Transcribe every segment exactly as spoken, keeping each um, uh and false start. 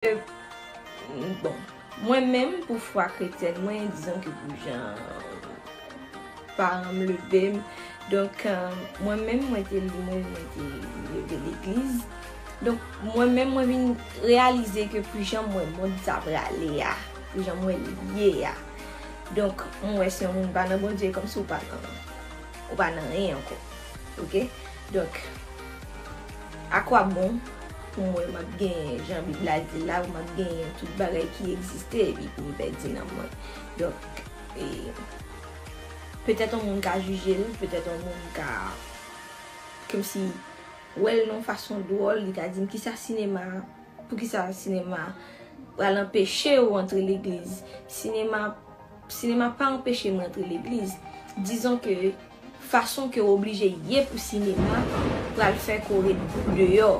Bon, mwen menm, pou fwa kretyèn mwen, dizon ke pou jan paran m leve m, donk, euh, mwen menm, mwen te li mwen, mwen te leve legliz. Donk, mwen menm, mwen vin reyalize ke pou jan mwen mond sa prale a, pou jan mwen li ye a. Donk, mwen wè si yon moun pa nan Bondye, kòmsi ou pa nan, ou pa nan anyen ankò. Oke? Donk, akwabon pou mwen m ap gen, jan Bib la di la, m ap gen tout bagay ki egziste epi pou m pèdi nanm mwen. Donk, e, petèt yon moun ka jije l, petèt yon moun ka, kòmsi, wè l nan yon fason dwòl, li ka di m, "Kisa sinema, poukisa sinema pral anpeche w antre legliz?" Sinema, sinema pa anpeche m rantre legliz. Dizon ke fason ke w oblije ye pou sinema pral fè ke w ret deyò,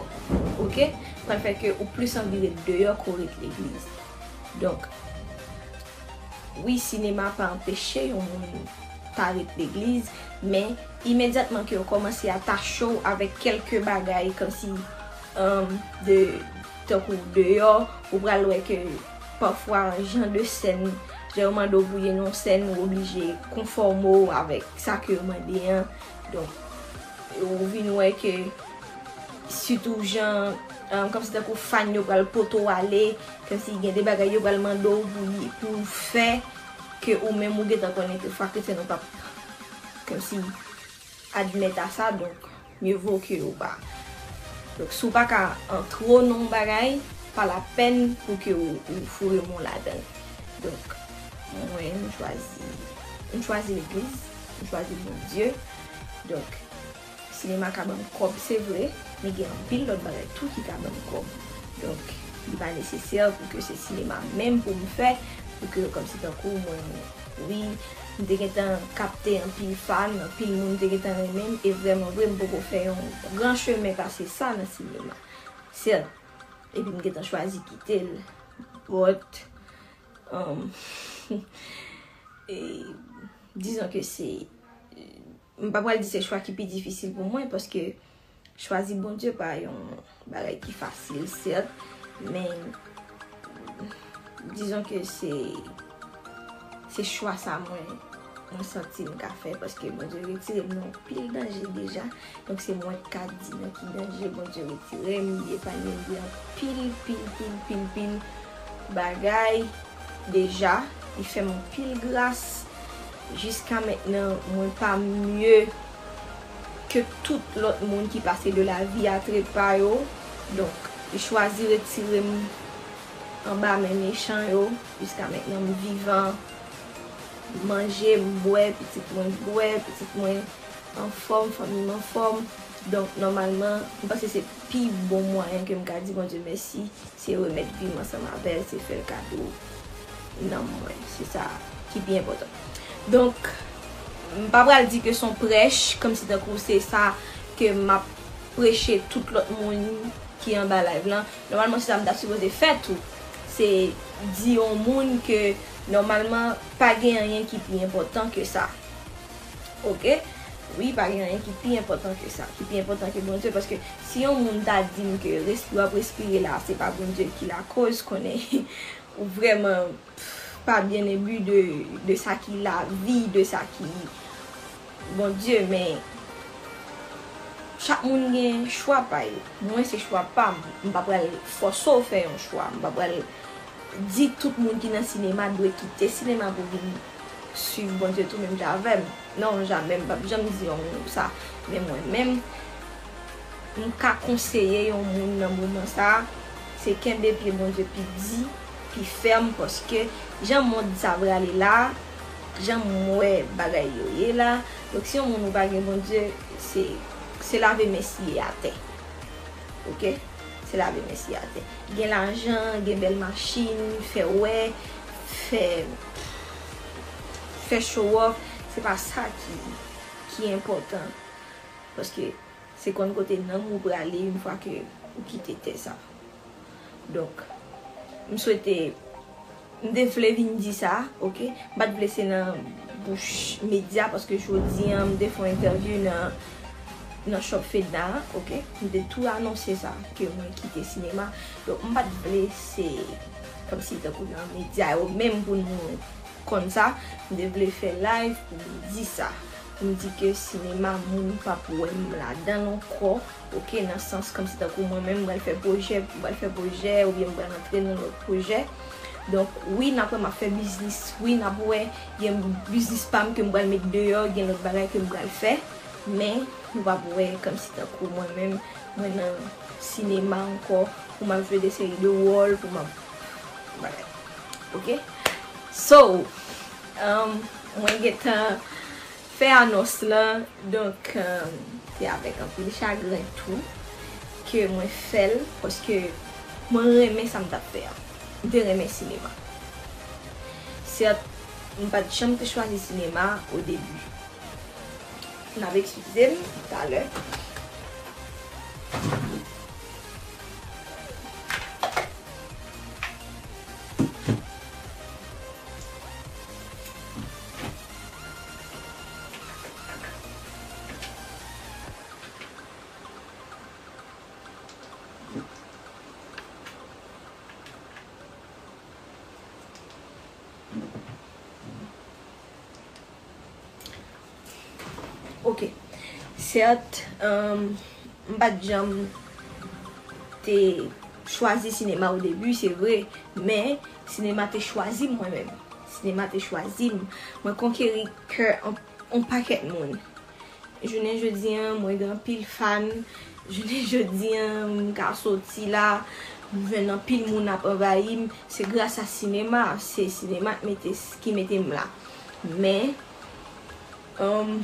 oke? Pral fè ke ou plis anvi ret deyò ke w ret legliz. Donk, wi, sinema pa anpeche yon moun ta ret legliz, men imedyatman ke w kòmanse atache w avèk kèlke bagay, kòmsi, um, de, tankou deyò, ou pral wè ke pafwa jan de sèn, jan yo mande w pou ye nan yon sèn, ou oblije konfòme w avèk sa ke yo mande an. Donk, ou vin wè ke sitou jan, um, kòmsi tankou fan yo pral pote w ale, kòmsi gen de bagay yo pral mande w pou, pou w fè, ke ou menm ou gentan konnen ke fwa kretyèn ou p ap kòmsi admèt a sa, donk, mieux vaut ke ou pa. Donk, si w pa ka antre w nan yon bagay, pa lapèn pou ke ou, ou foure men w ladan l. Donk, mwen, m chwazi, m chwazi legliz, m chwazi Bondye. Donk, sinema ka ban m kòb, se vre, men gen anpil lòt bagay tou ki ka ban m kòb. Donk, li pa nesesè pou ke se sinema menm pou m fè, pou ke kòmsi tankou mwen, wi, m te gentan kapte anpil fan, anpil moun te gentan renmen m, e vrèman vre, m poko fè yon gran chemen pase sa nan sinema. Sèt, epi m gentan chwazi kite l. But, um, e, dizon ke se, m pa pral di se chwa ki pi difisil pou mwen, paske chwazi Bondye pa yon bagay ki fasil, sèt, men dizon ke se, se chwa sa mwen, mwen santi m ka fè, paske Bondye retire m nan anpil danje deja. Donk, se mwen k ka di nan ki danje Bondye retire m, li epanye m de anpil, pil, pil, pil, pil bagay deja. Li fè m anpil gras. Jiska mentnan, mwen pa mye ke tout lòt moun ki pase de la vi a trepa yo. Donk, li chwazi retire m anba men mechan yo. Jiska mentnan, m vivan. M manje, m bwè, pitit mwen bwè, pitit mwen anfòm, fanmi m anfòm. Donk, nòmalman, m panse se pi bon mwayen ke m ka di Bondye mèsi, se remèt vi m ansanm avè l, se fè l kado nanm mwen. Se sa ki pi enpòtan. Donk, m pa pral di ke se yon prèch, kòmsi tankou se sa ke m ap preche tout lòt moun ki anba live lan. Nòmalman, se sa m ta sipoze fè tou. Se di yon moun ke nòmalman, pa gen anyen ki pi enpòtan ke sa. Oke? Wi, pa gen anyen ki pi enpòtan ke sa. Ki pi enpòtan ke Bondye. Paske si yon moun ta di m ke respi w ap respire la, se pa Bondye ki lakoz, konnen ou vrèman, pff, pa byen enbi de, de sa ki lavi, de sa ki Bondye, men chak moun gen chwa pa yo. Mwen, se chwa pa m. M pa pral fòse w fè yon chwa. M pa pral di tout moun ki nan sinema dwe kite sinema pou vin swiv Bondye tou menm jan avè m. Non, jamè, m p ap janm di yon moun sa. Men mwen menm, m ka konseye yon moun nan moman sa a, se kenbe pye Bondye pi di, pi fèm, paske jan mond sa prale la, jan m wè bagay yo ye la, donk si yon moun ou pa gen Bondye, se, se lave men siye atè. Oke? Se lave men siye atè. Gen lajan, gen bèl machin, fè wè, fè, fè show off, se pa sa ki, ki enpòtan. Paske se konn kote nanm ou prale yon fwa ke ou kite tè sa. Donk, m swete, m te vle vin di sa, oke? M pa t vle se nan bouch medya, paske jodi a, m te fè yon entèvyou nan, nan Shop Fedna an, oke? M te tou anonse sa, ke mwen kite sinema. Donk, m pa t vle se kòmsi tankou nan medya yo menm pou nou konn sa. M te vle fè live pou m di sa. Pou m di ke sinema, moun p ap wè m ladan l ankò, oke? Nan sans kòmsi tankou mwen menm, m pral fè pwojè, m pral fè pwojè, oubyen m pral antre nan lòt pwojè. Donk, wi, n ap wè m ap fè biznis. Wi, n ap wè gen biznis pa m ke m pral met deyò, gen lòt bagay ke m pral fè. Men, nou p ap wè kòmsi tankou mwen menm, mwen nan sinema ankò, pou m ap jwe de seri de wòl, pou m ap bagay. Oke? So, um, mwen gentan fè anons lan, donk, um, se avèk anpil chagren tou ke mwen fè l, paske mwen renmen sa m t ap fè a. M te renmen sinema. Sèt, m pa t janm te chwazi sinema o debi. N ap eskize m talè. Oke. Sèt, um, m pa t janm te chwazi sinema o debi, se vre, men sinema te chwazi m mwen menm. Sinema te chwazi m. Mwen konkeri kè on, on pakèt moun. Jounen jodi a, mwen gen anpil fan. Jounen jodi a, m ka soti la, m jwenn anpil moun ap anvayi m. Se gras a sinema, se sinema k mete, ki mete m la. Men, um,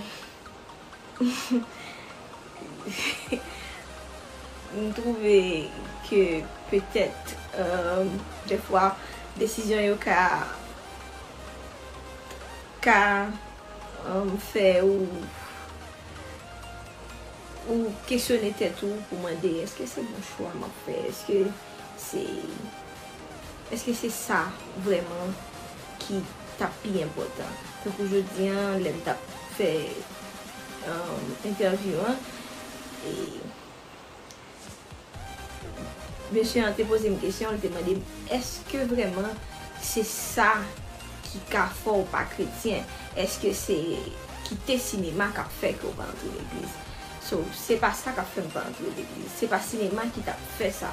m twouve ke petèt, um, dèfwa, desizyon yo ka, ka, um, fè ou, ou kesyone tèt ou pou mande, èske se bon chwa m ap fè? Èske se, èske se sa vrèman ki t ap pi enpòtan? Tankou jodi a, lè m t ap fè, um, entèvyou an, e mesye an te poze m kesyon, li te mande m, èske vrèman se sa ki ka fè w pa kretyen? Èske se kite sinema k ap fè ke w pa antre legliz? So, se pa sa k ap fè m pa antre legliz. Se pa sinema ki t ap fè sa.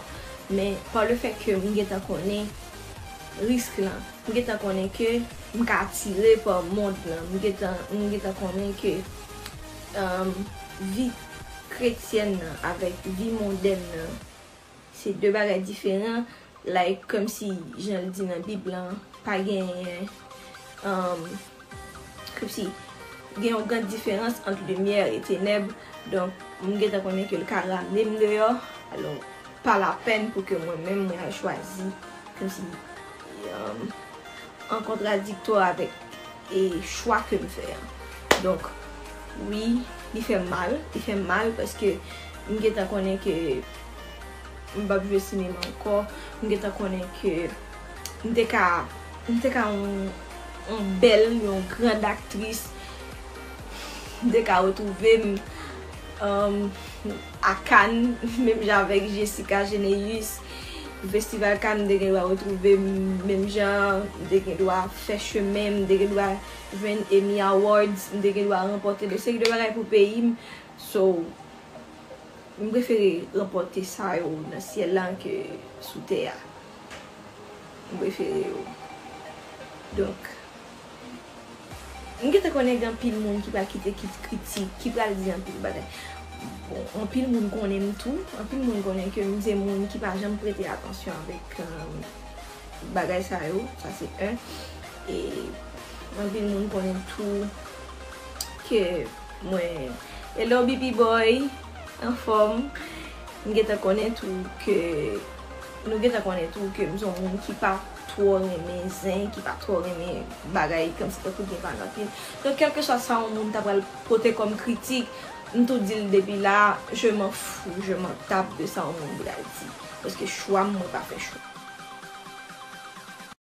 Men, pa le fè ke m gentan konnen risk lan, m gentan konnen ke m ka atire pa mond lan, m gentan, m gentan konnen ke, um, vi kretyèn nan avèk vi mondèn nan, se de bagay diferan. Like, kòmsi, jan l di nan Bib lan, pa genyen, um, kòmsi, gen yon gran diferans ant limyè e tenèb. Donk, m gentan konnen ke l ka ramne m deyò. Alò, pa lapèn pou ke mwen menm, mwen al chwazi, kòmsi, um, an kontradiktwa avèk e chwa ke m fè an. Donk, wi, li fè m mal, li fè m mal paske m gentan konnen ke m p ap jwe sinema ankò, m gentan konnen ke m te ka, m te ka yon, yon bèl, yon grand aktris, m te ka retwouve m, um, a Cannes, menm jan avèk Jessica Geneus, festival Cannes, m te gen dwa retwouve m menm jan, m te gen dwa fè chemen, m te gen dwa jwenn Emmy Awards, m te gen dwa ranpòte de seri de bagay pou peyi m. So, m prefere ranpòte sa yo nan syèl la ke sou tè a. M prefere yo. Donk, m gentan konnen gen anpil moun ki pral kite ki kritik, ki pral di anpil bagay. Bon, anpil moun konnen m tou. Anpil moun konnen ke m se moun ki pa janm prete atansyon avèk, um, bagay sa yo. Sa se en. E anpil moun konnen tou ke mwen, hello B P Boy, anfòm. M gentan konnen tou ke, nou gentan konnen tou ke m se yon moun ki pa twò renmen zen, ki pa twò renmen bagay kòmsi tankou gen fanatik. Donk, kèlkeswa sa yon moun ta pral pote kòm kritik, m tou di l depi la, je m'en fous, je m'en tape de sa yon moun pral di. Paske chwa m, mwen pa fè chwa.